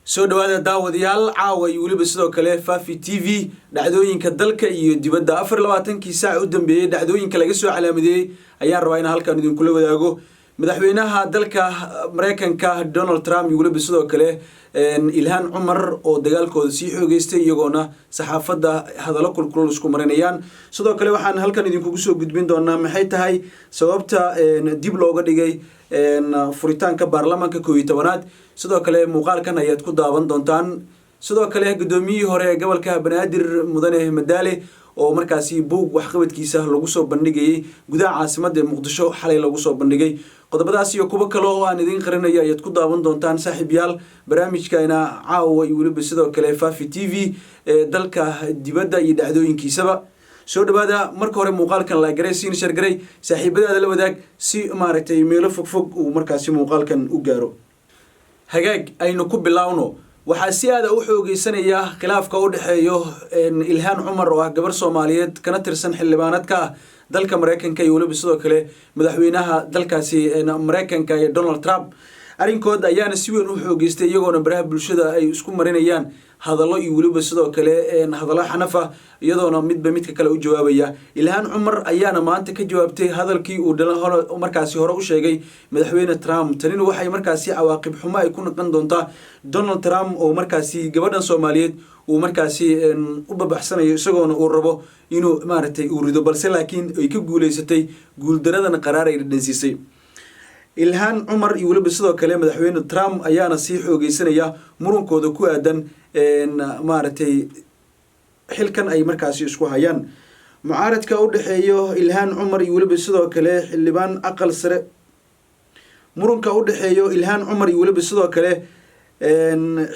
Soo dhawaada daawadayaal, caawa iyo weliba sidoo kale Fafi TV, dhacdooyinka dalka iyo dibadda 24-kii saac u dambeeyey, dhacdooyinka laga soo calaamadeeyey ayaan rabaa in halkan idinkula wadaago. Madaxweynaha dalka Mareykanka Donald Trump iyo weliba sidoo kale Ilhaan Cumar oo dagaalkooda sii xoogeystay, iyagoona saxaafadda hadallo kulkulul isku marinayaan. Sidoo kale waxaan halkan idinkugu soo gudbin doonaa maxay tahay sababta dib looga dhigay furitaanka baarlamaanka 11aad. Sidoo kale muuqaalkan ayaad ku daawan doontaan. Sidoo kale guddoomiyihii hore ee gobolka Banaadir, mudane Madaale, oo markaasi buug waxqabadkiisa lagu soo bandhigayay gudaha caasimadda ee Muqdisho xalay lagu soo bandhigay. Qodobadaas iyo kuwo kale oo aan idiin qarinayo ayaad ku daawan doontaan, saaxiibyaal, barnaamijkana caawa iyo weliba sidoo kale Fafi TV ee dalka dibadda iyo dhacdooyinkiisaba. Soo dhawaada. Marka hore muuqaalkan like garay, siina share garay, saaxiibadaada la wadaag, si maaragtay meelo fogfog uu markaasi muuqaalkan u gaaro. Hagaag, aynu ku bilaawno. Waxaa si aada u xoogeysanaya khilaafka u dhexeeyo Ilhaan Cumar, oo ah gabar Soomaaliyeed kana tirsan xildhibaanad ka ah dalka Mareykanka, iyo weliba sidoo kale madaxweynaha dalkaasi Mareykanka ee Donald Trump. Arrinkood ayaana si weyn u xoogeystay, iyagoona baraha bulshada ay isku marinayaan hadallo iyo weliba sidoo kale hadallo xanaf ah, iyadoona midba midka kale u jawaabaya. Ilhaan Cumar ayaana maanta ka jawaabtay hadalkii uu markaasi hore u sheegay madaxweyne Trump. Tanina waxay markaasi cawaaqib xumo ay ku noqon doontaa Donald Trump, oo markaasi gabadhan Soomaaliyeed uu markaasi u babaxsanayo, isagoona uu rabo inuu maaragtay uu rido, balse laakiin ay ka guuleysatay, guuldaradana qaraar ay dhadhansiisay. Ilhaan Cumar iyo weliba sidoo kale madaxweyne Trump ayaana sii xoogeysanaya murunkooda ku aadan maaragtay xilkan ay markaasi isku hayaan. Mucaaradka u dhexeeyo Ilhaan Cumar iyo weliba sidoo kale xildhibaan aqal sare, murunka u dhexeeyo Ilhaan Cumar iyo weliba sidoo kale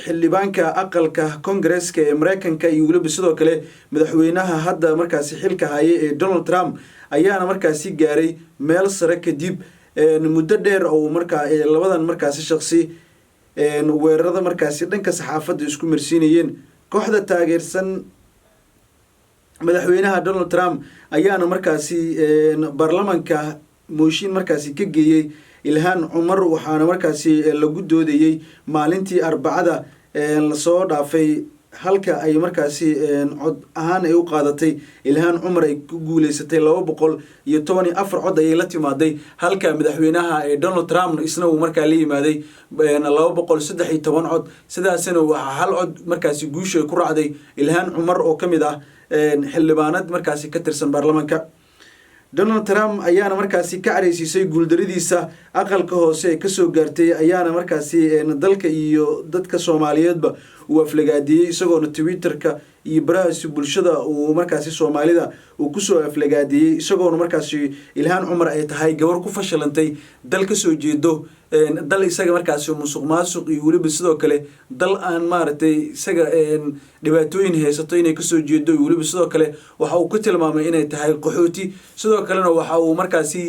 xildhibaanka aqalka Congaresska ee Mareykanka iyo weliba sidoo kale madaxweynaha hadda markaasi xilka haya ee Donald Trump ayaana markaasi gaaray meel sare, kadib muddo dheer oo markaa labadan markaasi shaqsi weerarada markaasi dhanka saxaafadda isku marsiinayeen. Kooxda taageersan madaxweynaha Donald Trump ayaana markaasi baarlamanka mooshin markaasi ka geeyey Ilhaan Cumar, waxaana markaasi lagu doodayey maalintii Arbacada lasoo dhaafay, halka ay markaasi cod ahaan ay u qaadatay Ilhaan Cumar ay ku guuleysatay. 214 cod ayay la timaaday, halka madaxweynaha ee Donald Trump isna uu markaa la yimaaday 213 cod. Sidaasina waxaa hal cod markaasi guusha ay ku raacday Ilhaan Cumar, oo kamid ah xildhibaanad markaasi ka tirsan baarlamanka. Donald Trump ayaana markaasi ka careysiisay guuldaradiisa aqalka hoose ee kasoo gaartay, ayaana markaasi dalka iyo dadka Soomaaliyeedba uu aflagaadiyey, isagoona Twitterka iyo barahaasi bulshada uu markaasi Soomaalida uu kusoo aflagaadiyey, isagoona markaasi Ilhaan Cumar ay tahay gabar ku fashilantay dal kasoo jeedo dal isaga markaasi musuq maasuq iyo weliba sidoo kale dal aan maaragtay isaga dhibaatooyin haysato inay kasoo jeedo, iyo weliba sidoo kale waxa uu ku tilmaamay inay tahay qaxooti. Sidoo kalena waxa uu markaasi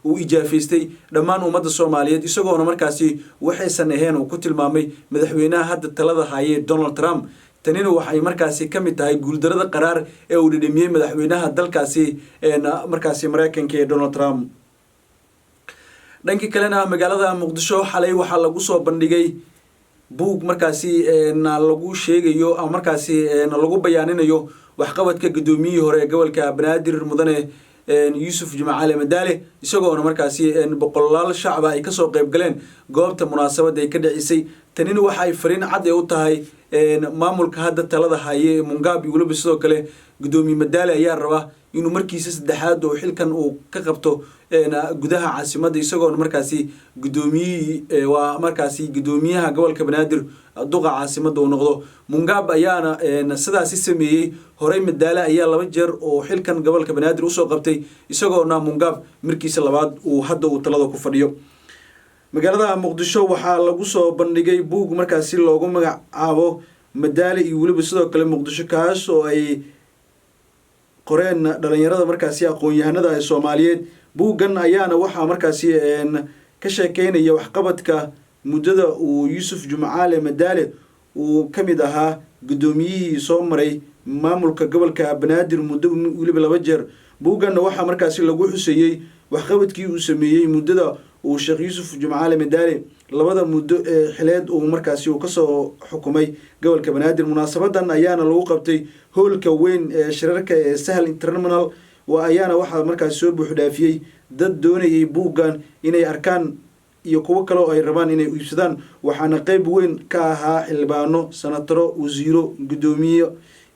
uu ijaafeystay dhammaan ummadda Soomaaliyeed, isagoona markaasi waxaysan ahayn uu ku tilmaamay madaxweynaha hadda talada haye Donald Trump. Tanina waxay markaasi ka mid tahay guuldarada qaraar ee uu dhidhimiyey madaxweynaha dalkaasi markaasi Mareykanka ee Donald Trump. Dhanka kalena magaalada Muqdisho xalay waxaa lagu soo bandhigay buug markaasi lagu sheegayo ama markaasi lagu bayaaninayo waxqabadka guddoomiyihii hore ee gobolka Banaadir, mudane Yuusuf Jimcaale Madaale, isagoona markaasi boqolaal shacba ay kasoo qeyb galeen goobta munaasabadda ay ka dhicisay. Tanina waxa ay fariin cad ee u tahay maamulka hadda talada haye ee Mungaab iyo weliba sidoo kale guddoomiye Madaale ayaa raba inuu markiisa saddexaad oo xilkan uu ka qabto gudaha caasimadda, isagoona markaasi guddoomiyihii waa markaasi guddoomiyaha gobolka Banaadir, duqa caasimadda uu noqdo. Mungaab ayaana sidaasi sameeyey. Horey Madaale ayaa laba jeer oo xilkan gobolka Banaadir usoo qabtay, isagoona Mungaab markiisa labaad uu hadda uu talada ku fadhiyo. Magaalada Muqdisho waxaa lagu soo bandhigay buug markaasi loogu magacaabo Madaale iyo weliba sidoo kale Muqdisho, kaas oo ay qoreen dhalinyarada markaasi aqoon-yahanada ee Soomaaliyeed. Buuggan ayaana waxaa markaasi ka sheekeynaya waxqabadka muddada uu Yuusuf Jumcaale Madaale uu ka mid ahaa guddoomiyihii soo maray maamulka gobolka Banaadir muddo weliba laba jeer. Buugganna waxaa markaasi lagu xuseeyey waxqabadkii uu sameeyey muddada Uu Sheekh Yuusuf Jimcaale Madaale labada muddo ee xileed uu markaasi uu kasoo xukumay gobolka Banaadir. Munaasabadan ayaana lagu qabtay hoolka weyn ee shirarka ee Sahal Terminal, ayaana waxaa markaasi soo buux dhaafiyey dad doonayay buuggan inay arkaan iyo kuwo kale oo ay rabaan inay iibsadaan. Waxaana qeyb weyn ka ahaa xildhibaano, sanataro, wasiiro, gudoomiye,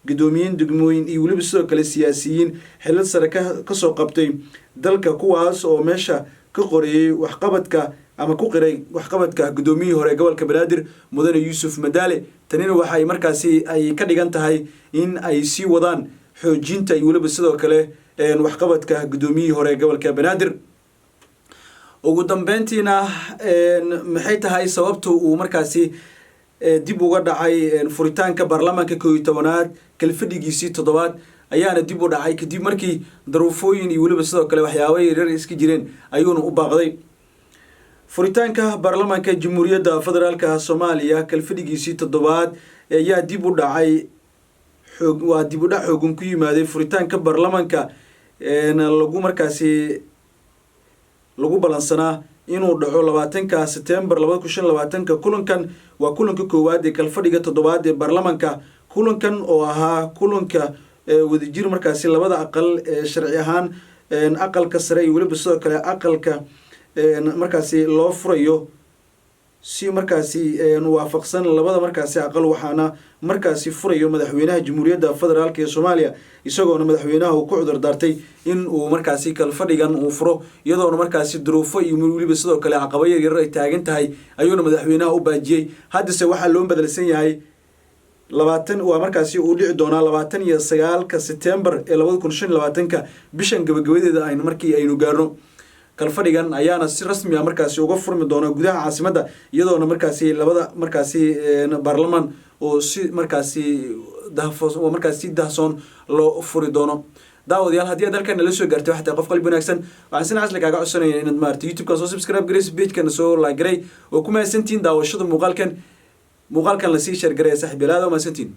guddoomiyiin degmooyin iyo weliba sidoo kale siyaasiyiin xilal sare kasoo qabtay dalka, kuwaas oo meesha ka qoreeyey waxqabadka ama ku qiray waxqabadka guddoomiyihii hore gobolka Banaadir, Mudane Yuusuf Madaale. Tanina waxay markaasi ay ka dhigan tahay in ay sii wadaan xoojinta iyo weliba sidoo kale waxqabadka guddoomiyihii hore gobolka Banaadir. Ugu dambeyntiina, maxay tahay sababta uu markaasi dib uga dhacay furitaanka baarlamaanka 11aad? Kalfadhigiisii toddobaad ayaana dib u dhacay kadib markii daruufooyin iyo weliba sidoo kale waxyaabo yaryar iska jireen ayuuna u baaqday furitaanka baarlamaanka Jamhuuriyadda Federaalka Soomaaliya. Kalfadhigiisii toddobaad ayaa dib u dhacay xoog, waa dib u dhac xoogan ku yimaaday furitaanka baarlamaanka lagu markaasi lagu balansanaa inuu dhaco 20-ka Sebtembar 2025-ka. Kulankan waa kulanka koowaad ee kalfadhiga toddobaad ee baarlamaanka. Kulankan oo ahaa kulanka wadajir markaasi labada aqal ee sharci ahaan, aqalka sare iyo weliba sidoo kale aqalka markaasi loo furayo si markaasi waafaqsan labada markaasi aqal, waxaana markaasi furayo madaxweynaha Jamhuuriyadda Federaalka ee Soomaaliya, isagoona madaxweynaha uu ku cudur daartay in uu markaasi kalfadhigan uu furo, iyadoona markaasi duruufo iyo weliba sidoo kale caqabo yaryar ay taagan tahay ayuuna madaxweynaha u baajiyey. Haddase waxaa loo badalsan yahay 20, waa markaasi uu dhici doonaa 29-ka Sebtembar ee 2025-ka, bishan gabagabadeeda aynu markii aynu gaarno. Kalfadhigan ayaana si rasmi ah markaasi uga furmi doona gudaha caasimadda, iyadoona markaasi labada markaasi baarlamaan oo si markaasi markaasi si dahsoon loo furi doono. Daawadayaal, haddii aad halkan nala soo gaartay, waxaa tahay qof qalbi wanaagsan. Waxaan si nacasle kaaga codsanaya inaad maarata YouTube-kan soo subscribe garayso, page-kana soo like garay, oo ku mahadsantihiin daawashada muuqaalkan. Muuqaalkan lasii share garaya, saaxiib yaal. Aad waa mahadsantihiin.